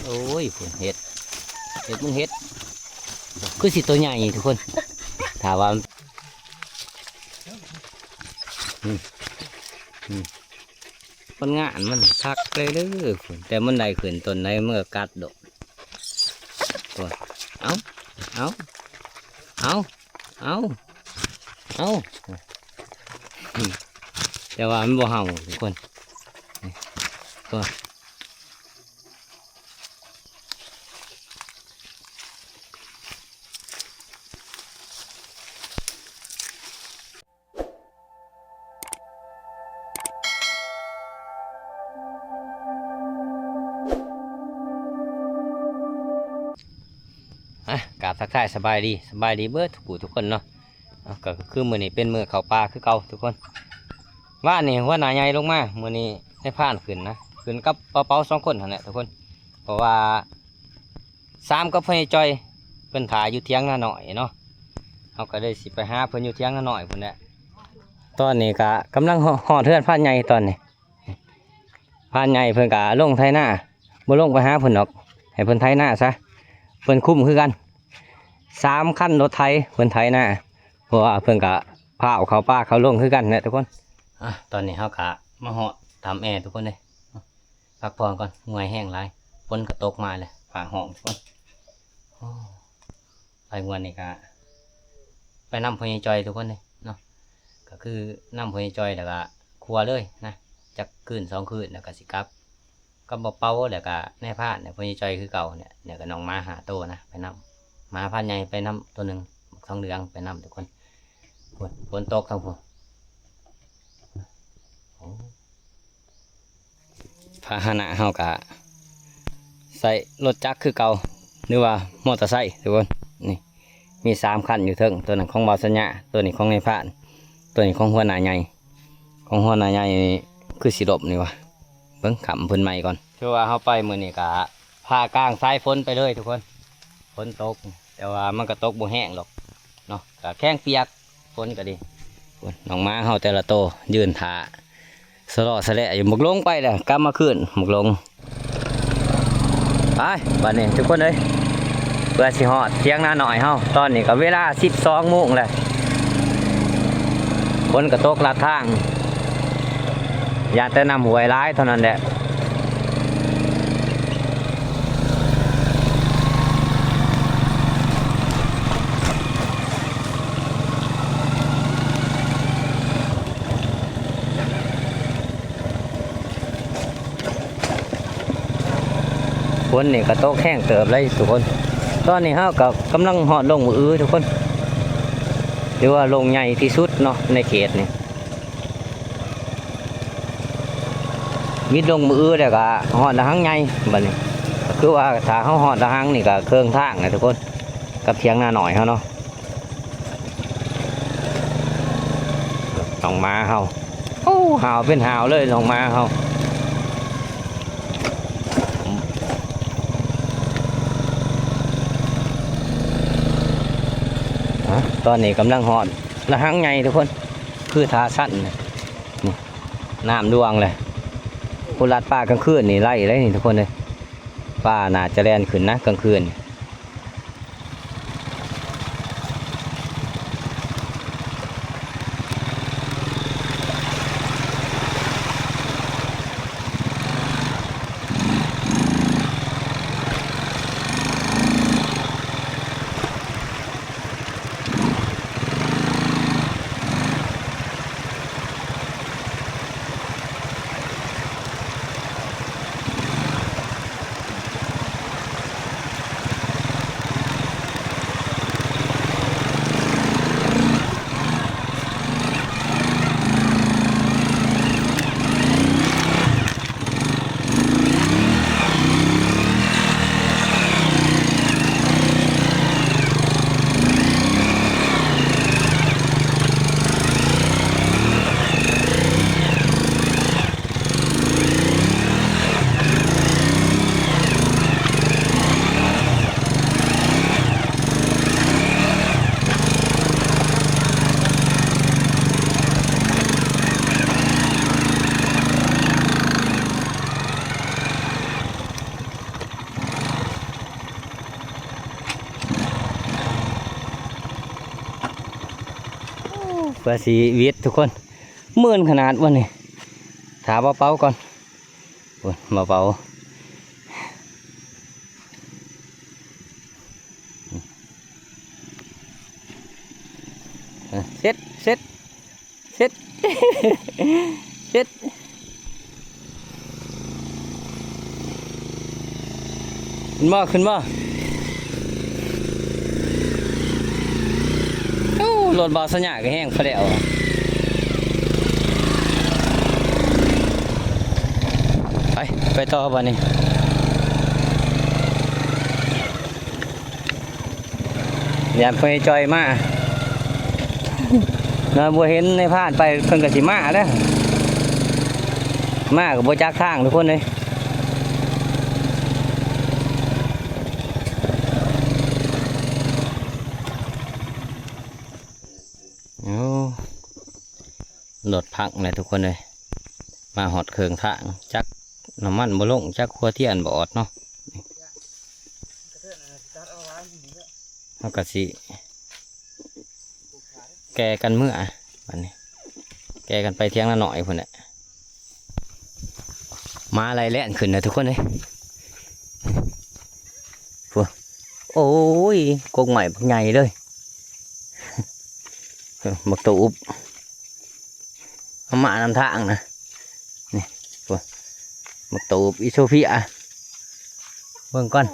ໂອ້ຍ ພຸ້ນເຫັດ ເຫັດ ມັນເຫັດ ຄືຊິໂຕໃຫຍ່ທຸກຄົນ ຖ້າວ່າ ອືມ ອືມ ຜົນງານມັນຄັກເລີຍເດີ ແຕ່ມັນໄດ້ຂຶ້ນຕົ້ນໃດມັນກໍກັດໂດດ ໂອ້ຍ ເອົາ ເອົາ ເອົາ ເອົາ ເອົາ ແຕ່ວ່າມັນບໍ່ເຫົ່າທຸກຄົນ ນີ້ ໂອ້ຍ. ອ່ະ ກາບທັກທາຍສະບາຍດີ ສະບາຍດີເບິດທຸກຜູ້ທຸກຄົນເນາະ. ເອົາ ກໍຄືມື້ນີ້ເປັນມື້ເຂົ້າປ່າຄືເກົ່າທຸກຄົນ. ວານນີ້ຫົວໜ້າໃຫຍ່ລົງມາ ມື້ນີ້ນາຍພານຂຶ້ນນະ ຂຶ້ນກັບປາເປົາສອງຄົນຫັ້ນແຫຼະທຸກຄົນ ເພາະວ່າ ສາມກັບພໍ່ໃຫຍ່ຈ່ອຍ ເພິ່ນຖ້າຢູ່ຖຽງນານ້ອຍເນາະ ເຮົາກໍເລີຍຊິໄປຫາເພິ່ນຢູ່ຖຽງນານ້ອຍພຸ້ນແຫຼະ. ຕອນນີ້ກໍກຳລັງຮອດເຮືອນພານໃຫຍ່ຕອນນີ້ ພານໃຫຍ່ເພິ່ນກໍລົງໄຖນາ ບໍ່ລົງໄປຫາເພິ່ນດອກ ໃຫ້ເພິ່ນໄຖນາຊະ ເພິ່ນຄຸມຄືກັນ ສາມຄັນລົດໄຖເພິ່ນໄຖນາ ເພາະວ່າເພິ່ນກໍພາເຂົ້າປ່າເຂົ້າດົງຄືກັນແຫຼະທຸກຄົນ. ອ່ະ ຕອນນີ້ເຮົາກໍມາຮອດຖ້ຳແອທຸກຄົນເອີຍ ພັກຜ່ອນກ່ອນ ເມື່ອຍແຮງຫຼາຍ ຝົນກໍຕົກມາແລ້ວ ຟ້າຮ້ອງທຸກຄົນ. ໂອ້ ໄປງວດນີ້ກະໄປນຳພໍ່ໃຫຍ່ຈ່ອຍທຸກຄົນເດ້ເນາະ ກະຄືນຳພໍ່ໃຫຍ່ຈ່ອຍ ແລ້ວກະຄົວເລີຍນະ ຈັກຄືນສອງຄືນ ແລ້ວກະຊິກັບ ກັບບໍ່ເປົ່າ ແລ້ວກະນາຍພານ ແລ້ວພໍ່ໃຫຍ່ຈ່ອຍຄືເກົ່ານີ້ ແລ້ວກະນ້ອງໝາຫ້າໂຕນະ ໄປນຳ ໝາພານໃຫຍ່ໄປນຳໂຕໜຶ່ງ ບັກທອງເຫຼືອງໄປນຳທຸກຄົນ. ພຸ້ນ ຝົນຕົກທາງພຸ້ນ ໂອ້. ພາຫະນະເຮົາກະໃຊ້ລົດຈັກຄືເກົ່າ ຫຼືວ່າມໍເຕີໄຊທຸກຄົນ. ນີ້ມີສາມຄັນຢູ່ເທິງ ໂຕນັ້ນຂອງບ່າວສັນຍາ ໂຕນີ້ຂອງນາຍພານ ໂຕນີ້ຂອງຫົວໜ້າໃຫຍ່. ຂອງຫົວໜ້າໃຫຍ່ນີ້ຄືຊິລົ້ມນີ້ຫວາ ເບິ່ງຄ້ຳເພິ່ນໃໝ່ກ່ອນ. ຖືວ່າເຮົາໄປມື້ນີ້ກະ ພາກາງສາຍຝົນໄປເລີຍທຸກຄົນ ຝົນຕົກ ແຕ່ວ່າມັນກໍຕົກບໍ່ແຮງດອກເນາະ ກໍແຂງປຽກ ຝົນກໍດີ. ໂອ້ຍ ນ້ອງໝາເຮົາແຕ່ລະໂຕຢືນຖ້າສະເລາະສະແລະຢູ່. ໝາກຫຼົງໄປແລ້ວ ກັບມາຄືນໝາກຫຼົງ. ໄປ ບັດນີ້ທຸກຄົນເອີຍ ເພື່ອຊິຮອດຖຽງນານ້ອຍເຮົາ. ຕອນນີ້ກໍເວລາສິບສອງໂມງແລ້ວ ຝົນກໍຕົກລັດທາງ ຢ້ານແຕ່ນ້ຳຫ້ວຍຫຼາຍເທົ່ານັ້ນແຫຼະ. ຝົນນີ້ກໍຕົກແຮງເຕີບເລີຍທຸກຄົນ. ຕອນນີ້ເຮົາກໍກຳລັງຮອດດົງໝາກອືທຸກຄົນ ຖືວ່າດົງໃຫຍ່ທີ່ສຸດເນາະໃນເຂດນີ້. ມິດດົງໝາກອືແລ້ວກໍຮອດລະຫັງໃຫຍ່. ບັດນີ້ກໍຄືວ່າຖ້າເຮົາຮອດລະຫັງນີ້ກໍເຄິ່ງທາງແລ້ວທຸກຄົນ ກັບຖຽງນານ້ອຍເຮົາເນາະ. ນ້ອງໝາເຮົາ ໂອ້ ຫາວເປັນຫາວເລີຍນ້ອງໝາເຮົາ. ອາ ຕອນນີ້ກຳລັງຮອດລະຫັງໃຫຍ່ທຸກຄົນ ຄືທ່າຊັນນີ້ ນ້ຳດ່ວງເລີຍ. ຜູ້ລັດປ່າກາງຄືນນີ້ໄລ່ເລີຍນີ້ທຸກຄົນເອີຍ ປ່າໜ້າຈະແລ່ນຂຶ້ນນະກາງຄືນ. ໂ ວ່າຊິຫວິດທຸກຄົນ ມື່ນຂະໜາດວັນນີ້. ຖ້າບໍ່ເປົ່າກ່ອນ ໂອ້ຍ ບໍ່ເປົ່າ ເອີ ເຊັດ ເຊັດ ເຊັດ ເຊັດ ຂຶ້ນບໍ່ ຂຶ້ນບໍ່? ໂອ້ ລົດບ່າວສັນຍາກໍແຮງພໍແລ້ວ. ໄປ ໄປຕໍ່ບາດນີ້. ຢ້ານພໍ່ໃຫຍ່ຈ່ອຍມາ ເນາະ ບໍ່ເຫັນນາຍພານໄປ ເພິ່ນກໍຊິມາແລ້ວ ມາກໍບໍ່ຈັກທາງທຸກຄົນເອີຍ. ໂອ້ ລົດພັງແລ້ວທຸກຄົນເອີຍ ມາຮອດເຄິ່ງທາງ ຈັກນ້ຳມັນບໍ່ລົງ ຈັກຫົວທຽນບໍ່ອອດເນາະ. ເຮົາກໍຊິແກ່ກັນເມືອ ບັດນີ້ ແກ່ກັນໄປຖຽງນານ້ອຍພຸ້ນແຫຼະ. ໝາໄລ່ແລ່ນຂຶ້ນນະທຸກຄົນເອີຍ ໂອ້ຍ ກົກໄມ້ບັກໃຫຍ່ເລີຍ ບັກຕູບ ເອົາມານຳທາງນະ ນີ້ ໂອ້ ບັກຕູບອີໂຊເຟຍ ເບິ່ງກ່ອນ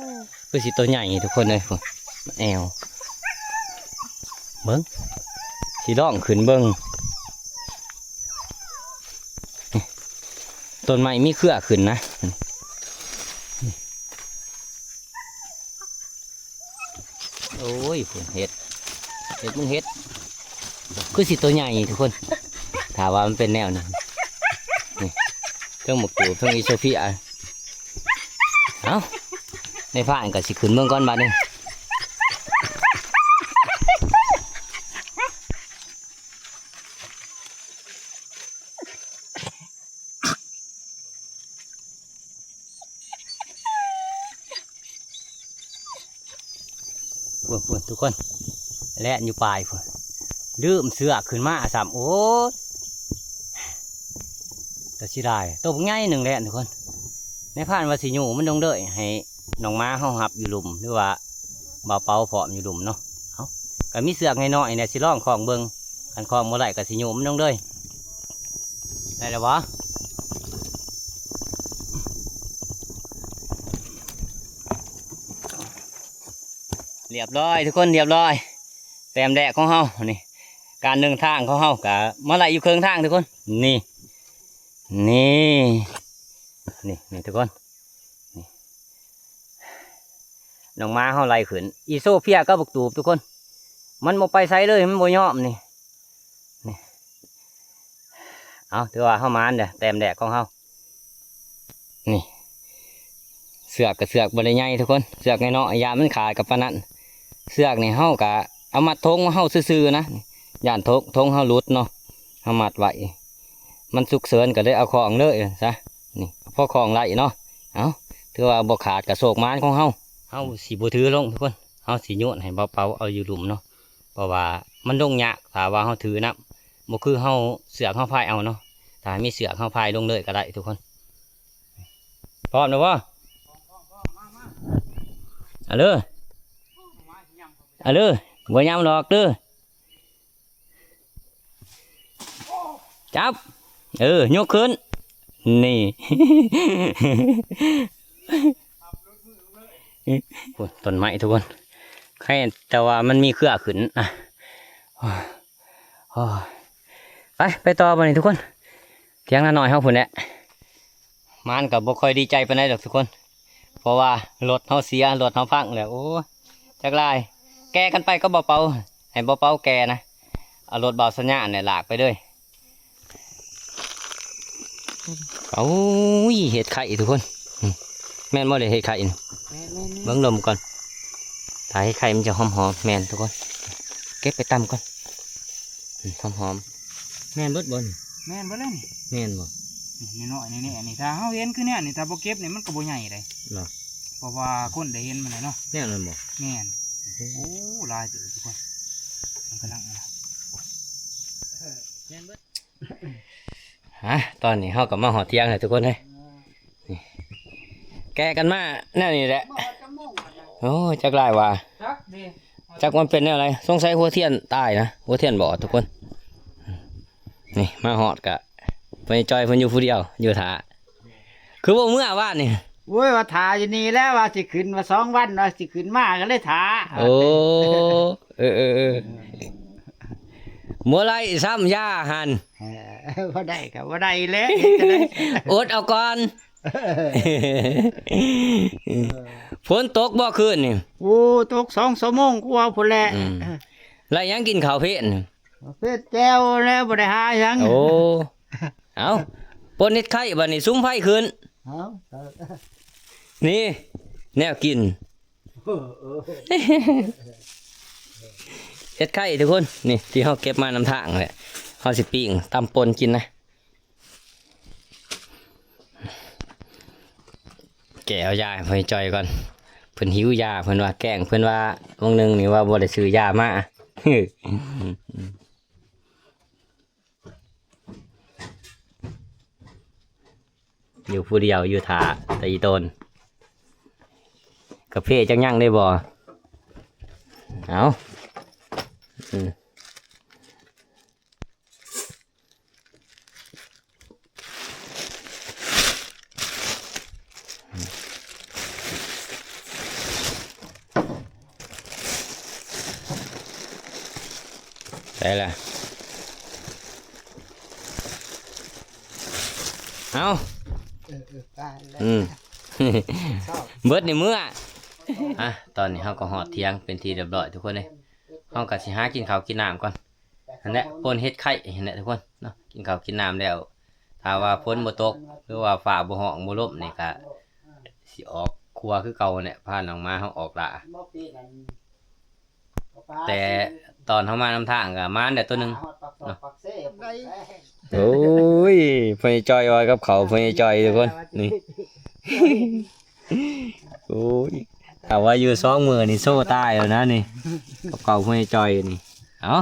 ຄືຊິໂຕໃຫຍ່ທຸກຄົນເອີຍ ໂອ້ ແອວ ເບິ່ງ ຊິລອງຂຶ້ນເບິ່ງ ນີ້ ຕົ້ນໄມ້ມີເຄືອຂຶ້ນນະ. ໂອ້ຍ ເຫັດ ເຫັດ ມຶງເຫັດ ຄືຊິໂຕໃຫຍ່ທຸກຄົນ ຖ້າວ່າມັນເປັນແນວນີ້ ນີ້ ເທິງໝາກຕູບ ເທິງອີໂຊເຟຍ. ເອົ້າ ນາຍພານກໍຊິຂຶ້ນເບິ່ງກ່ອນບາດນີ້. ພຸ້ນໆ ທຸກຄົນ ແລ່ນຢູ່ປາຍພຸ້ນ ລືມເຊືອກຂຶ້ນມາຊ້ຳ ໂອ້ຍ ຕາເສຍດາຍ ໂຕບັກໃຫຍ່ໜຶ່ງແລ່ນທຸກຄົນ. ນາຍພານວ່າຊິຍູ້ມັນລົງເດີຍ ໃຫ້ນ້ອງໝາເຮົາຮັບຢູ່ລຸ່ມ ຫຼືວ່າບ່າວເປົາພ້ອມຢູ່ລຸ່ມເນາະ. ເອົ້າ ກໍມີເຊືອກນ້ອຍໆນີ້ ຊິລອງຄ້ອງເບິ່ງ ຄັນຄ້ອງບໍ່ໄດ້ກໍຊິຍູ້ມັນລົງເດີຍ. ໄດ້ແລ້ວບໍ່? ຮຽບຮ້ອຍທຸກຄົນ ຮຽບຮ້ອຍ ແຕ້ມແລກຂອງເຮົານີ້ ການເດີນທາງຂອງເຮົາກໍມາໄລ່ຢູ່ເຄິ່ງທາງທຸກຄົນ. ນີ້ ນີ້ ນີ້ ນີ້ທຸກຄົນ ນີ້ ນ້ອງໝາເຮົາໄລ່ຂຶ້ນ ອີໂຊເຟຍກັບບັກຕູບທຸກຄົນ ມັນບໍ່ໄປໃສເລີຍ ມັນບໍ່ຍອມນີ້ ນີ້ ເອົາ ຖືວ່າເຮົາໝານເດີ້ ແຕ້ມແລກຂອງເຮົາ. ນີ້ ເຊືອກກໍເຊືອກບໍ່ໄດ້ໃຫຍ່ທຸກຄົນ ເຊືອກນ້ອຍໆ ຢ້ານມັນຂາດກໍປານນັ້ນ. ເຊືອກນີ້ເຮົາກໍເອົາມັດຖົງເຮົາຊື່ໆນະ ຢ້ານຖົງ ຖົງເຮົາຫຼຸດເນາະ ເຮົາມັດໄວ້ ມັນສຸກເສີນກໍເລີຍເອົາຄ້ອງເລີຍຊະ. ນີ້ ພໍຄ້ອງໄດ້ເນາະ ເອົ້າ ຖືວ່າບໍ່ຂາດກໍໂຊກໝານຂອງເຮົາ. ເຮົາຊິບໍ່ຖືລົງທຸກຄົນ ເຮົາຊິໂຍນໃຫ້ບ່າວເປົາເອົາຢູ່ລຸ່ມເນາະ ເພາະວ່າມັນລົງຍາກ ຖ້າວ່າເຮົາຖືນຳ ບໍ່ຄືເຮົາ ເຊືອກເຮົາພາຍເອົາເນາະ. ຖ້າມີເຊືອກເຮົາພາຍລົງເລີຍກໍໄດ້ທຸກຄົນ. ພ້ອມແລ້ວບໍ່? ເອົາເລີຍ ເອົາເລີຍ ບໍ່ຍາມຫຼອກເດີ. ຈັບ ເອີ ຍົກຂຶ້ນ ນີ້ ໂອ້ຍ ຕົ້ນໄມ້ທຸກຄົນ ໃຄແຕ່ວ່າມັນມີເຄືອຂຶ້ນນະ. ໂອ້ຍ ໄປ ໄປຕໍ່ບາດນີ້ທຸກຄົນ ຖຽງນານ້ອຍເຮົາພຸ້ນແຫຼະ. ໝານກໍບໍ່ຄ່ອຍດີໃຈປານໃດດອກທຸກຄົນ ເພາະວ່າລົດເຮົາເສຍ ລົດເຮົາພັງແລ້ວ ໂອ້ຍ ຈັກຫຼາຍ. ແກ່ກັນໄປກັບບ່າວເປົາ ໃຫ້ບ່າວເປົາແກ່ນະ ເອົາລົດບ່າວສັນຍານີ້ລາກໄປເລີຍ. ໂອ້ຍ ເຫັດໄຂ່ທຸກຄົນ ອືມ ແມ່ນບໍ່ເດ ເຫັດໄຂ່ນີ້? ແມ່ນໆໆ ເບິ່ງລົມກ່ອນ ຖ້າເຫັດໄຂ່ມັນຈະຫອມໆ. ແມ່ນທຸກຄົນ ເກັບໄປຕຳກ່ອນ ອືມ ຫອມໆ. ແມ່ນເບິດບໍ່ນີ້? ແມ່ນເບິດແລ້ວນີ້. ແມ່ນບໍ່? ນີ້ນ້ອຍໆ ນີ້ ອັນນີ້ ຖ້າເຮົາເຫັນຄືແນວນີ້ ຖ້າບໍ່ເກັບນີ້ມັນກໍບໍ່ໃຫຍ່ເດ້ ເນາະ ເພາະວ່າຄົນໄດ້ເຫັນມັນແຫຼະເນາະ. ແນວນັ້ນບໍ່? ແມ່ນ. ໂອ້ ໂອ້ ຫຼາຍເຕີບທຸກຄົນ ມັນກຳລັງ ເອີ ຮະ ຕອນນີ້ເຮົາກໍມາຮອດຖຽງແລ້ວທຸກຄົນເອີຍ ນີ້ ແກະກັນມາແນວນີ້ແຫຼະ ມາຮອດຈັກໂມງແລ້ວນະ ໂອ້ຍ ຈັກຫຼາຍວ່າ ຈັກເດ້ ຈັກມັນເປັນແນວໃດ ສົງໄສຫົວທຽນຕາຍນະ ຫົວທຽນບອດທຸກຄົນ ນີ້ ມາຮອດກະ ພໍ່ໃຫຍ່ຈ່ອຍເພິ່ນຢູ່ຜູ້ດຽວ ຢູ່ຖ້າ ຄືບໍ່ເມືອວານນີ້ ໂອ້ຍ ວ່າຖ້າຢູ່ນີ້ແຫຼະ ວ່າຊິຂຶ້ນ ວ່າສອງວັນ ວ່າຊິຂຶ້ນມາ ກໍເລີຍຖ້າ ໂອ້ ເອີໆໆ ບໍ່ໄດ້ຊ້ຳຢາຫັ້ນ ເອີ ບໍ່ໄດ້ກໍບໍ່ໄດ້ແຫຼະ ເຮັດຈັ່ງໃດ ອົດເອົາກ່ອນ ຝົນຕົກບໍ່ຄືນນີ້ ໂອ້ ຕົກສອງຊົ່ວໂມງກວ່າພຸ້ນແຫຼະ ອືມ ແລ້ວຫຍັງກິນເຂົ້າເພນ ເພນແຈ່ວແລ້ວ ບໍ່ໄດ້ຫາຫຍັງ ໂອ້ ເອົ້າ ປົນເຮັດໄຂ້ບັດນີ້ ສຸມໄຟຂຶ້ນ ເອົ້າ ນີ້ ແນວກິນ ເຮັດໄຂ່ທຸກຄົນ ນີ້ທີ່ເຮົາເກັບມານຳທາງແຫຼະ ເຮົາຊິປີ້ງຕຳປົ່ນກິນນະ ແກະເອົາຢາໃຫ້ພໍ່ໃຫຍ່ຈ່ອຍກ່ອນ ເພິ່ນຫິວຢາ ເພິ່ນວ່າແກ້ງ ເພິ່ນວ່າວັງໜຶ່ງນີ້ວ່າບໍ່ໄດ້ຊື້ຢາມາ. ຢູ່ຜູ້ດຽວຢູ່ຖ້າແຕ່ອີ່ຕົນ ກາເຟຈັກຍັງໄດ້ບໍ່ ເອົາ ອືມ ໄດ້ລະ ເອົາ ເອີ ເອີ ໄປແລ້ວ ອືມ ເບິດໃນເມືອ ອ່ະ ຕອນນີ້ເຮົາກໍຮອດຖຽງເປັນທີ່ຮຽບຮ້ອຍທຸກຄົນເອີຍ ເຮົາກໍຊິຫາກິນເຂົ້າກິນນ້ຳກ່ອນ ຫັ້ນແຫຼະ ປົ່ນເຮັດໄຂ່ຫັ້ນແຫຼະທຸກຄົນເນາະ ກິນເຂົ້າກິນນ້ຳແລ້ວ ຖ້າວ່າຝົນບໍ່ຕົກ ຫຼືວ່າຟ້າບໍ່ຮ້ອງບໍ່ລົມນີ້ກະຊິອອກຄົວຄືເກົ່າຫັ້ນແຫຼະ ພານ້ອງໝາເຮົາອອກລ່າ ແຕ່ຕອນເຮົາມານຳທາງກະມາແລ້ວໂຕໜຶ່ງເນາະ ໂອ້ຍ ພໍ່ໃຫຍ່ຈ່ອຍວ່າກັບເຂົາ ພໍ່ໃຫຍ່ຈ່ອຍທຸກຄົນ ນີ້ ໂອ້ຍ ຖ້າວ່າຢູ່ສອງມື້ນີ້ໂຊຕາຍແລ້ວນະນີ້ ກັບເຂົາພໍ່ໃຫຍ່ຈ່ອຍນີ້ ເອົາ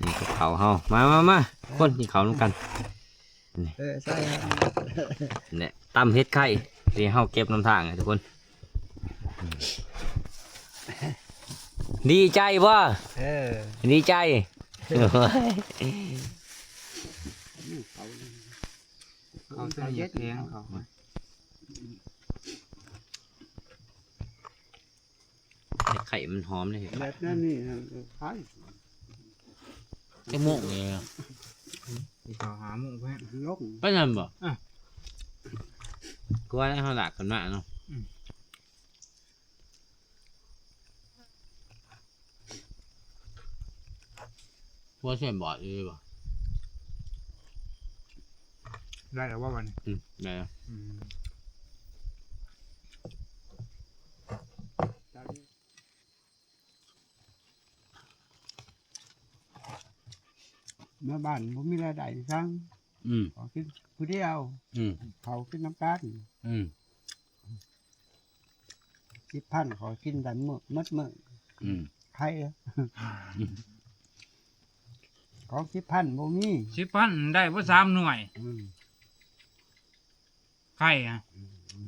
ນີ້ກັບເຂົາເຮົາ ມາ ມາ ມາ ຄົນກິນເຂົ້ານຳກັນ ນີ້ ເອີ ໃສ່ ນີ້ຕຳເຫັດໄຂ່ທີ່ເຮົາເກັບນຳທາງທຸກຄົນ ດີໃຈບໍ່ ເອີ ດີໃຈ ເຂົາ ເຂົາຈະເຮັດແຮງເຂົາ ເຮັດໄຂ່ມັນຫອມເດ້ ແບບນັ້ນນີ້ນະ ຂາຍ ຈັກໂມງນີ້ ຊິເຂົ້າຫ້າໂມງພຸ້ນ ລົງ ປານນັ້ນບໍ່ ອ່ະ ກວ່າເຮົາລາກກັນມາເນາະ ອືມ ຫົວເສັ້ນບອດອີ່ຫຼີບໍ່ ໄດ້ແລ້ວບໍ່ບັດນີ້ ອືມ ໄດ້ແລ້ວ ອືມ ມາບ້ານບໍ່ມີລາຍໄດ້ສັງ ອືມ ຂໍກິນຜູ້ດຽວ ອືມ ເຂົາກິນນຳກັນ ອືມ ສິບພັນຂໍກິນໄດ້ມື້ ໝົດມື້ ອືມ ໄຂ່ ຂອງສິບພັນບໍ່ມີ ສິບພັນໄດ້ບໍ່ສາມໜ່ວຍ ອືມ ໄຂ່ ອືມ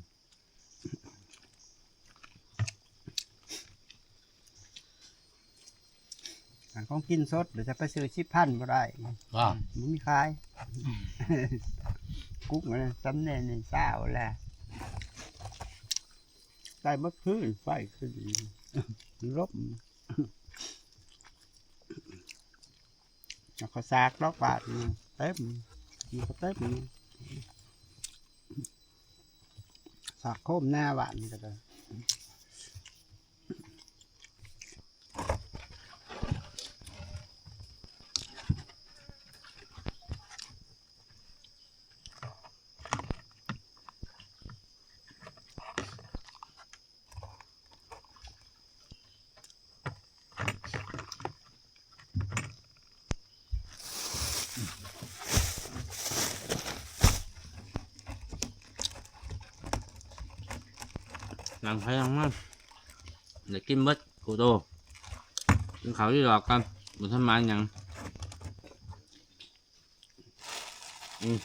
ອັນຂອງກິນສົດ ດຽວຈະໄປຊື້ສິບພັນບໍ່ໄດ້ ບໍ່ມີຂາຍ ກຸກມັນສຳແນນນີ້ຊາວແລ້ວ ໄດ້ໝົດຄືນ ໄຟຄືນ ລົບ ເອົາເຂົ້າສາກດອກບາດນີ້ ເຕັມ ມັນກໍເຕັມ ສາກໂຄມແນ່ບ້ານນີ້ກໍໄດ້ ຫຼັງໃຜຫຼັງມັນ ໄດ້ກິນເບິດຄູ່ໂຕ ກິນເຂົ້າຢູ່ດອກກັນ ບໍ່ທັນມາຫຍັງ. ອືມ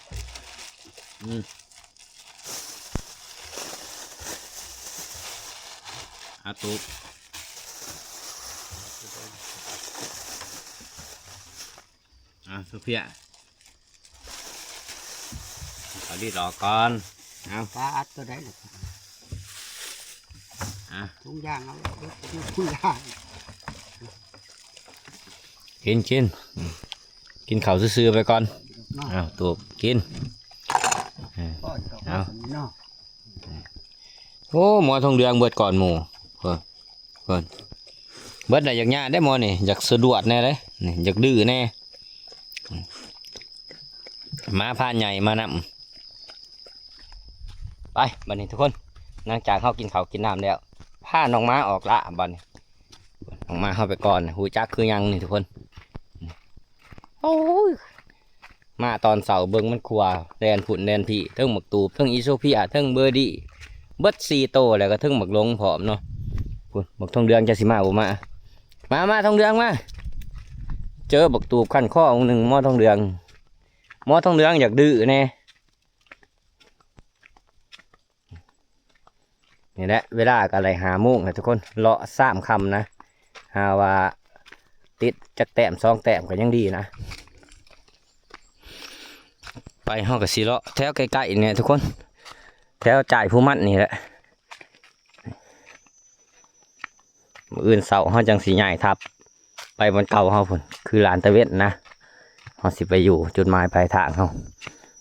ອືມ ອາ ຕູບ ອາ ໂຊເຟຍ ເອົາລີດອອກກ່ອນ ເອົາ ປາອັດຕົວໃດລະ ອາ ທຸງຢາງເອົາ ເຮັດເປັນທຸງຢາງ ກິນ ກິນ ອືມ ກິນເຂົ້າຊື່ໆໄປກ່ອນ ເນາະ ເອົາ ຕູບ ກິນ ເອົາ ເອົາ ໂອ້ ໝໍທອງເດືອງເບິດກ່ອນໝູ່ ເພິ່ນ ເພິ່ນ ເບິດໄດ້ ຢາກຍາກໄດ້ໝໍນີ້ ຢາກສະດວດແດ່ເດ້ ນີ້ ຢາກດື້ແດ່ ໝາພານໃຫຍ່ມານຳ ໄປ ບັດນີ້ທຸກຄົນ ຫຼັງຈາກເຮົາກິນເຂົ້າກິນນ້ຳແລ້ວ ພານ້ອງໝາອອກລະ ບັດນີ້ ນ້ອງໝາເຮົາໄປກ່ອນ ຮູ້ຈັກຄືຫຍັງນີ້ທຸກຄົນ ໂອ້ຍ ມາຕອນເຊົ້າເບິ່ງມັນຂົວ ແລ່ນພຸ້ນແລ່ນພີ້ ເທິງໝາກຕູບ ເທິງອີໂຊເພຍ ເທິງເບີດີ້ ເບິດສີ່ໂຕ ແລ້ວກໍເທິງໝາກຫຼົງພ້ອມເນາະ ພຸ້ນ ບັກທອງເດືອງຈະຊິມາບໍ່ມາ ມາ ມາ ທອງເດືອງມາ ເຈີບັກຕູບຄັນຄໍໜຶ່ງ ໝໍທອງເດືອງ ໝໍທອງເດືອງຢາກດື້ແດ່. ນີ້ແຫຼະ ເວລາກໍໄດ້ຫ້າໂມງແລ້ວທຸກຄົນ ເລາະຊາມຄ່ຳນະ ຫາວ່າຕິດຈັກແຕ້ມສອງແຕ້ມກໍຍັງດີນະ ໄປເຮົາກໍຊິເລາະແຖວໃກ້ໆນີ້ແຫຼະທຸກຄົນ ແຖວຈ່າຍຜູ້ມັນນີ້ແຫຼະ ມື້ອື່ນເຊົ້າເຮົາຈັ່ງຊິຍ້າຍທັບໄປບ່ອນເກົ່າເຮົາພຸ້ນ ຄືລານຕາເວັນນະ ເຮົາຊິໄປຢູ່ຈຸດໝາຍປາຍທາງເຮົາ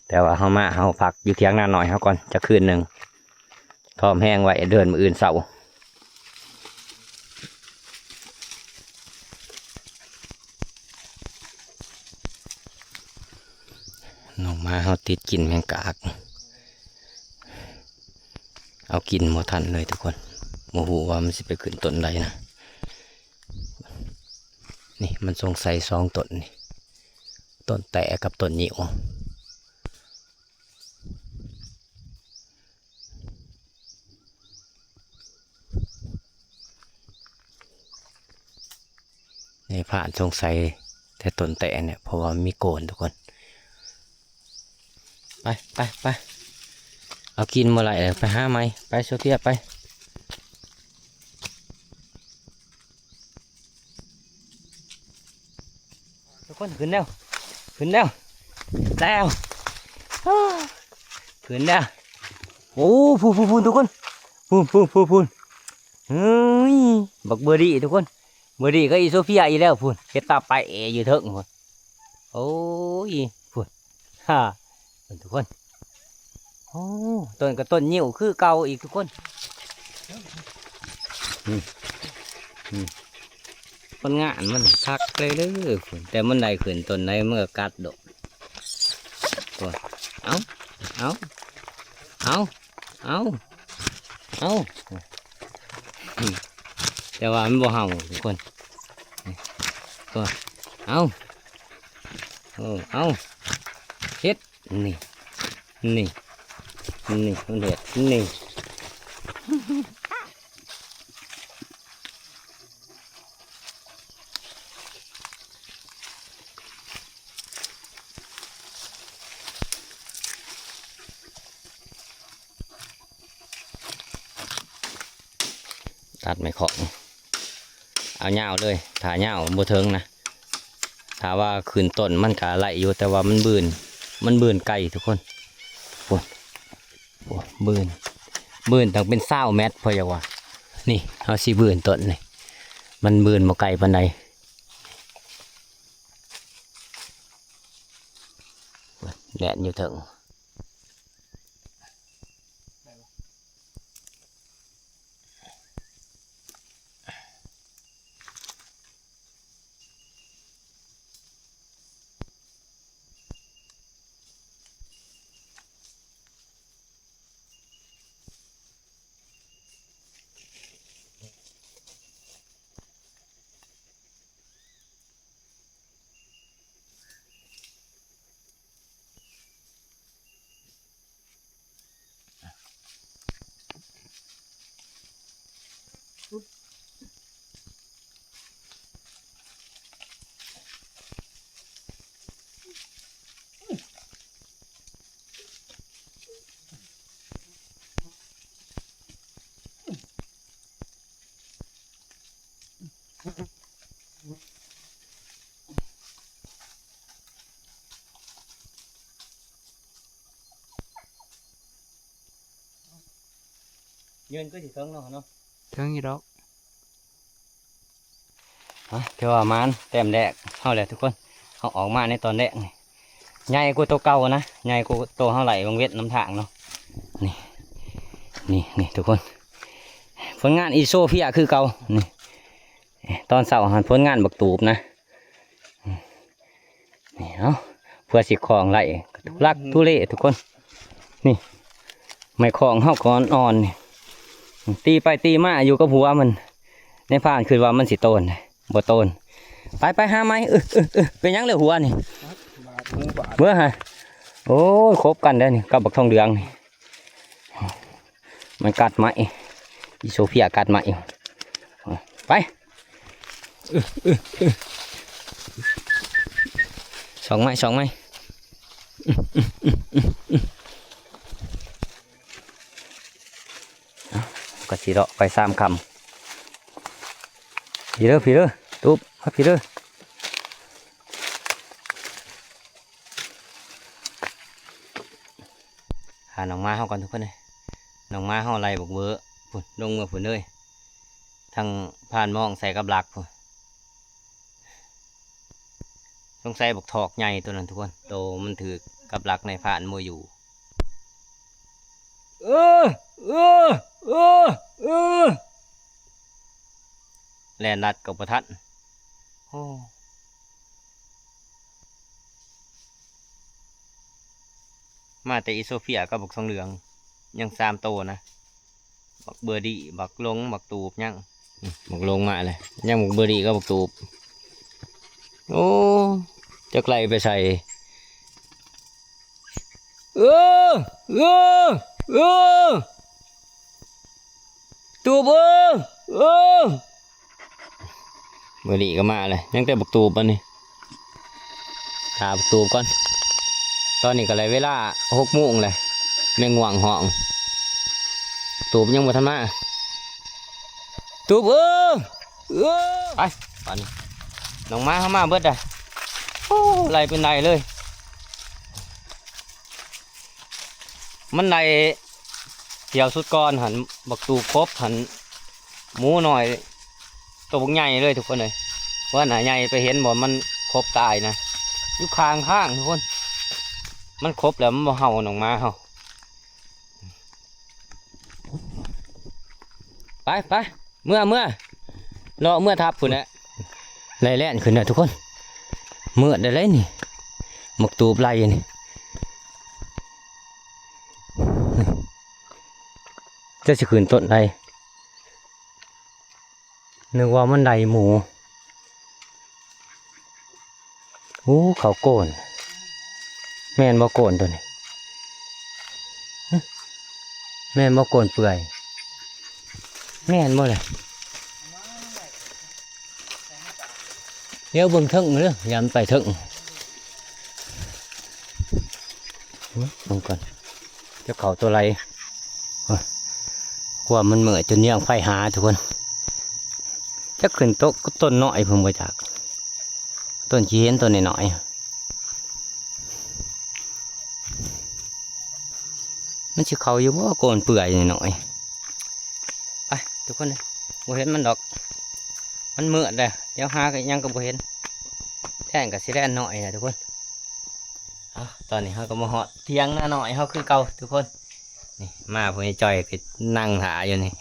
ແຕ່ວ່າເຮົາມາ ເຮົາພັກຢູ່ຖຽງນານ້ອຍເຮົາກ່ອນຈັກຄືນໜຶ່ງ ທ້ອມແຮງໄວ້ເດີນມື້ອື່ນເຊົ້າ. ນ້ອງໝາເຮົາຕິດກິນແມງກະອັກ ເອົາກິນບໍ່ທັນເລີຍທຸກຄົນ ບໍ່ຮູ້ວ່າມັນຊິໄປຂຶ້ນຕົ້ນໃດນະ ນີ້ມັນສົງໄສສອງຕົ້ນນີ້ ຕົ້ນແຕ້ກັບຕົ້ນງິ້ວ. ໃນພານສົງໄສແຕ່ຕົ້ນແຕ້ນີ້ ເພາະວ່າມັນມີໂກນທຸກຄົນ ໄປ ໄປ ໄປ ເອົາກິນບໍ່ໄດ້ເລີຍ ໄປຫາໃໝ່ ໄປໂຊເຟຍ ໄປ. ທຸກຄົນຂຶ້ນແລ້ວ ຂຶ້ນແລ້ວ ແລ້ວ ຂຶ້ນແລ້ວ ໂອ້ ພຸ້ນໆໆ ທຸກຄົນ ພຸ້ນໆໆ ເຮີ້ຍ ບັກເບີດີ້ທຸກຄົນ ເບີດີ້ກັບອີໂຊເຟຍອີກແລ້ວພຸ້ນ ເຮັດຕາແປະຢູ່ເທິງພຸ້ນ ໂອ້ຍ ພຸ້ນ ຮາ ເບິ່ງທຸກຄົນ ໂອ້ ຕົ້ນກໍຕົ້ນງິ້ວຄືເກົ່າອີກທຸກຄົນ ອືມ ອືມ ຜົນງານມັນຄັກເລີຍເດີ້ ແຕ່ມັນໄດ້ຂຶ້ນຕົ້ນໃດມັນກໍກັດໂດດ ໂອ້ ເອົາ ເອົາ ເອົາ ເອົາ ເອົາ ອືມ ແຕ່ວ່າມັນບໍ່ເຫົ່າທຸກຄົນ ນີ້ ໂອ້ ເອົາ ໂອ້ ເອົາ ເຮັດ ນີ້ ນີ້ ນີ້ ມັນເຮັດ ນີ້ ຕັດໄມ້ຄ້ອນ ເອົາຍາວເລີຍ ຖ້າຍາວບໍ່ເຖິງນະ ຖ້າວ່າຂຶ້ນຕົ້ນມັນກະໄດ້ຢູ່ ແຕ່ວ່າມັນບືນ ມັນບືນໄກທຸກຄົນ ໂອ້ ໂອ້ ບືນ ບືນຕັ້ງເປັນຊາວແມັດ ເພາະຫຍັງວະ ນີ້ ເຮົາຊິບືນຕົ້ນນີ້ ມັນບືນບໍ່ໄກປານໃດ ແລ່ນຢູ່ເທິງ. ຍືນຄືຊິເຖິງເນາະ ເນາະ ເຖິງຢູ່ດອກ. ຮະ ຖືວ່າໝານແຕ້ມແລກເຮົາແຫຼະທຸກຄົນ. ເຮົາອອກມາໃນຕອນແລກນີ້ ໃຫຍ່ກວ່າໂຕເກົ່ານະ, ໃຫຍ່ກວ່າໂຕເຮົາໄລ່ວາງເວັນນຳທາງເນາະ. ນີ້ ນີ້ ນີ້ທຸກຄົນ ຜົນງານອີໂຊເຟຍຄືເກົ່າ. ນີ້ ຕອນເຊົ້າຫັ້ນຜົນງານບັກຕູບນະ. ນີ້ເອົາ ເພື່ອຊິຄ້ອງໄດ້ ທຸລັກທຸເລທຸກຄົນ. ນີ້ ໄມ້ຄ້ອງເຮົາກໍອ່ອນໆ ນີ້ ຕີໄປຕີມາຢູ່ກັບຫົວມັນ. ນາຍພານຄິດວ່າມັນຊິໂຕນ ບໍ່ໂຕນ. ໄປ ໄປຫາໃໝ່. ເອີ ເອີ ເອີ ເປັນຫຍັງເລີຍຫົວນີ້? ບາດ ຫູບາດ ເບິ່ງຫາ. ໂອ້ຍ ຄົບກັນໄດ໋ນີ້ກັບບັກທອງເຫຼືອງນີ້. ມັນກັດໄມ້ ອີໂຊເຟຍກັດໄມ້. ໄປ ຊອກໄມ້ ຊອກໄມ້. ເອົ້າ ກໍຊິເລາະໄປສາມຄຳ. ພີ້ເດີ ພີ້ເດີ ຕູບ ມາພີ້ເດີ. ຫາໜອງໝາເຮົາກ່ອນທຸກຄົນເອີຍ. ໜອງໝາເຮົາໄລ່ບັກເວີພຸ້ນ ລົງເມືອພຸ້ນເລີຍ. ທາງພານມອງໃສ່ກັບຫຼັກພຸ້ນ. ສົງໄສບັກຖອກໃຫຍ່ໂຕນັ້ນທຸກຄົນ ໂຕມັນຖືກກັບຫຼັກນາຍພານບໍ່ຢູ່. ເອີ ເອີ ເອີ ເອີ ແລ່ນລັດກໍບໍ່ທັນ. ໂອ້ ມາແຕ່ອີໂຊເຟຍກັບບັກທອງເຫຼືອງ ຍັງສາມໂຕນະ. ບັກເບີດີ້ ບັກຫຼົງ ບັກຕູບ ຍັງ ບັກຫຼົງມາແລ້ວ ຍັງບັກເບີດີ້ກັບບັກຕູບ. ໂອ້ ຈັກໄລ່ໄປໃສ. ເອີ ເອີ ເອີ ຕູບເອີ ເອີ. ມື້ນີ້ກໍມາແລ້ວ ຍັງແຕ່ບັກຕູບບັດນີ້. ຖ້າບັກຕູບກ່ອນ. ຕອນນີ້ກໍໄດ້ເວລາຫົກໂມງແລ້ວ ແມງງ່ວງຮ້ອງ. ຕູບຍັງບໍ່ທັນມາ. ຕູບເອີ ເອີ. ໄປ ບາດນີ້ ນ້ອງໝາເຮົາມາເບິດລະ. ໂອ້ ໄລ່ເປັນໄລ່ເລີຍ. ມັນໄດ້ ທ່ຽວສຸດກ່ອນຫັ້ນ ບັກຕູບຄົບຫັ້ນ ໝູນ້ອຍໂຕບັກໃຫຍ່ເລີຍທຸກຄົນເອີຍ. ເພິ່ນນະໃຫຍ່ໄປເຫັນບໍ່ ມັນຄົບຕາຍນະ ຢູ່ຂ້າງທາງທຸກຄົນ. ມັນຄົບແລ້ວມັນບໍ່ເຫົ່ານ້ອງໝາເຮົາ. ໄປ ໄປ ເມືອ ເມືອ ເລາະເມືອທັບພຸ້ນແຫຼະ. ໄລ່ແລ່ນຂຶ້ນນະທຸກຄົນ. ເມືອດໄດ້ໄດ໋ນີ້ ໝາກຕູບໄລ່ນີ້. ຈະຊິຂຶ້ນຕົ້ນໃດ? ນຶກວ່າມັນໄລ່ໝູ. ໂອ້ ເຂົ້າໂກນ. ແມ່ນບໍ່ໂກນໂຕນີ້? ຮະ ແມ່ນບໍ່ໂກນເປື່ອຍ? ແມ່ນບໍ່ລະ? ດຽວເບິ່ງເທິງເດີ ຢ້ານໄປເທິງ. ເບິ່ງກ່ອນ ຈະເຂົ້າໂຕໃດ. ໂອ້ຍ ຄວາມມັນເມື່ອຍຈົນຍ່າງໄຟຫາທຸກຄົນ. ຈັກຂຶ້ນຕົກກັບຕົ້ນນ້ອຍເພິ່ນບໍ່ຈັກ ຕົ້ນຂີ້ເຫັນຕົ້ນນ້ອຍໆ. ມັນຊິເຂົ້າຢູ່ບໍ່ ໂກນເປື່ອຍນ້ອຍໆ. ໄປທຸກຄົນເອີຍ ບໍ່ເຫັນມັນດອກ ມັນມືດແລ້ວ. ດຽວຫາກໍຫຍັງກໍບໍ່ເຫັນ ແລ່ນກໍຊິແລ່ນໜ້ອຍນະທຸກຄົນ. ເອົາ ຕອນນີ້ເຮົາກໍມາຮອດຖຽງນານ້ອຍເຮົາຄືເກົ່າທຸກຄົນ. ນີ້ມາ ພໍ່ໃຫຍ່ຈ່ອຍກໍນັ່ງຖ້າຢູ່ນີ້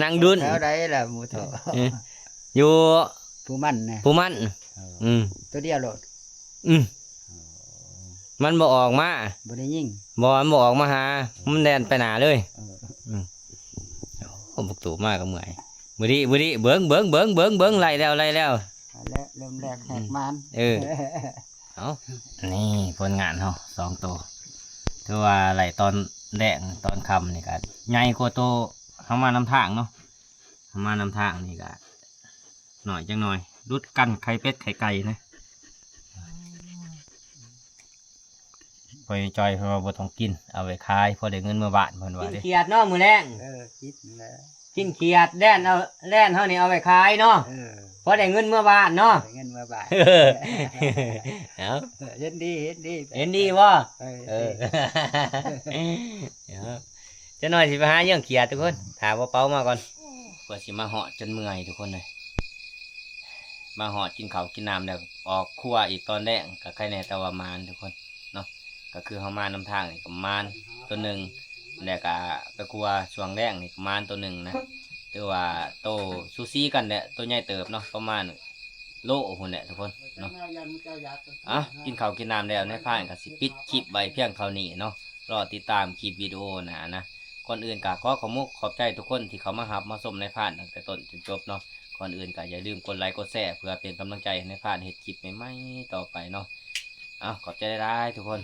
ນັ່ງດຸນ. ແຖວໃດລະໝູ່ເຖົ້າ? ເອີ ຢູ່ພູມັນນະ ພູມັນ. ເອີ ອືມ ຕົວດຽວໂລດ. ອືມ ອໍ ມັນບໍ່ອອກມາ ບໍ່ໄດ້ຍິງ ບໍ່ ມັນບໍ່ອອກມາຫາ ມັນແລ່ນໄປໜ້າເລີຍ. ເອີ ອືມ ໂອ້ ບັກຕູບມາກໍເມື່ອຍ. ບຶດ ບຶດ ເບິ່ງ ເບິ່ງ ເບິ່ງ ເບິ່ງ ເບິ່ງ ໄລ່ແລ້ວ ໄລ່ແລ້ວ ໄລ່ແລ້ວ ເລີ່ມແລກແຫກມານ. ເອີ ເອົາ ນີ້ຜົນງານເຮົາສອງໂຕ ຖືວ່າໄລ່ຕອນແລງຕອນຄ່ຳນີ້ກໍໃຫຍ່ກວ່າໂຕເຮົາມານຳທາງເນາະ. ເຮົາມານຳທາງນີ້ກໍ ໜ້ອຍຈັກໜ້ອຍ ຫຼຸດກັນໄຂ່ເປັດໄຂ່ໄກ່ນະ. ພໍ່ໃຫຍ່ຈ່ອຍເພິ່ນວ່າບໍ່ຕ້ອງກິນ ເອົາໄວ້ຂາຍ ພໍໄດ້ເງິນເມືອບ້ານ ເພິ່ນວ່າເດ້. ກິນຂຽດເນາະ ມື້ແລງ. ເອີ ກິນແຫຼະ ກິນຂຽດ ແລ່ນເອົາ ແລ່ນເຮົານີ້ເອົາໄວ້ຂາຍເນາະ. ເອີ ພໍໄດ້ເງິນເມືອບ້ານເນາະ ໄດ້ເງິນເມືອບ້ານ. ເອົາ ເອີ ເຫັນດີ ເຫັນດີ ເຫັນດີບໍ່? ເອີ ເອີ ເອີ ເອີ ເອົາ ເ ຈັກໜ່ອຍຊິໄປຫາເຍືອງຂຽດທຸກຄົນ ຖ້າບໍ່ເປົາມາກ່ອນ ກວ່າຊິມາຮອດຈົນເມື່ອຍທຸກຄົນເອີຍ ມາຮອດກິນເຂົ້າກິນນ້ຳແລ້ວ ອອກຄົວອີກຕອນແລງ ກໍໃຄແນ່ ແຕ່ວ່າໝານທຸກຄົນເນາະ ກໍຄືເຮົາມານຳທາງນີ້ກໍໝານໂຕໜຶ່ງ ແລ້ວກໍໄປຄົວຊ່ວງແລງນີ້ກໍໝານໂຕໜຶ່ງນະ ຖືວ່າໂຕສູສີກັນແຫຼະ ໂຕໃຫຍ່ເຕີບເນາະ ປະມານໂລພຸ້ນແຫຼະທຸກຄົນເນາະ. ເອົ້າ ກິນເຂົ້າກິນນ້ຳແລ້ວ ນາຍພານກໍຊິປິດຄລິບໄວ້ພຽງເທົ່ານີ້ເນາະ ລໍຕິດຕາມຄລິບວິດີໂອໜ້ານະ. ກ່ອນອື່ນກໍຂໍຂອບມຸກຂອບໃຈທຸກຄົນທີ່ເຂົ້າມາຮັບມາຊົມນາຍພານຕັ້ງແຕ່ຕົ້ນຈົນຈົບເນາະ. ກ່ອນອື່ນກໍຢ່າລືມກົດໄລກົດແຊ ເພື່ອເປັນກຳລັງໃຈໃຫ້ນາຍພານເຮັດຄລິບໃໝ່ໆຕໍ່ໄປເນາະ. ເອົ້າ ຂອບໃຈຫຼາຍໆທຸກຄົນ.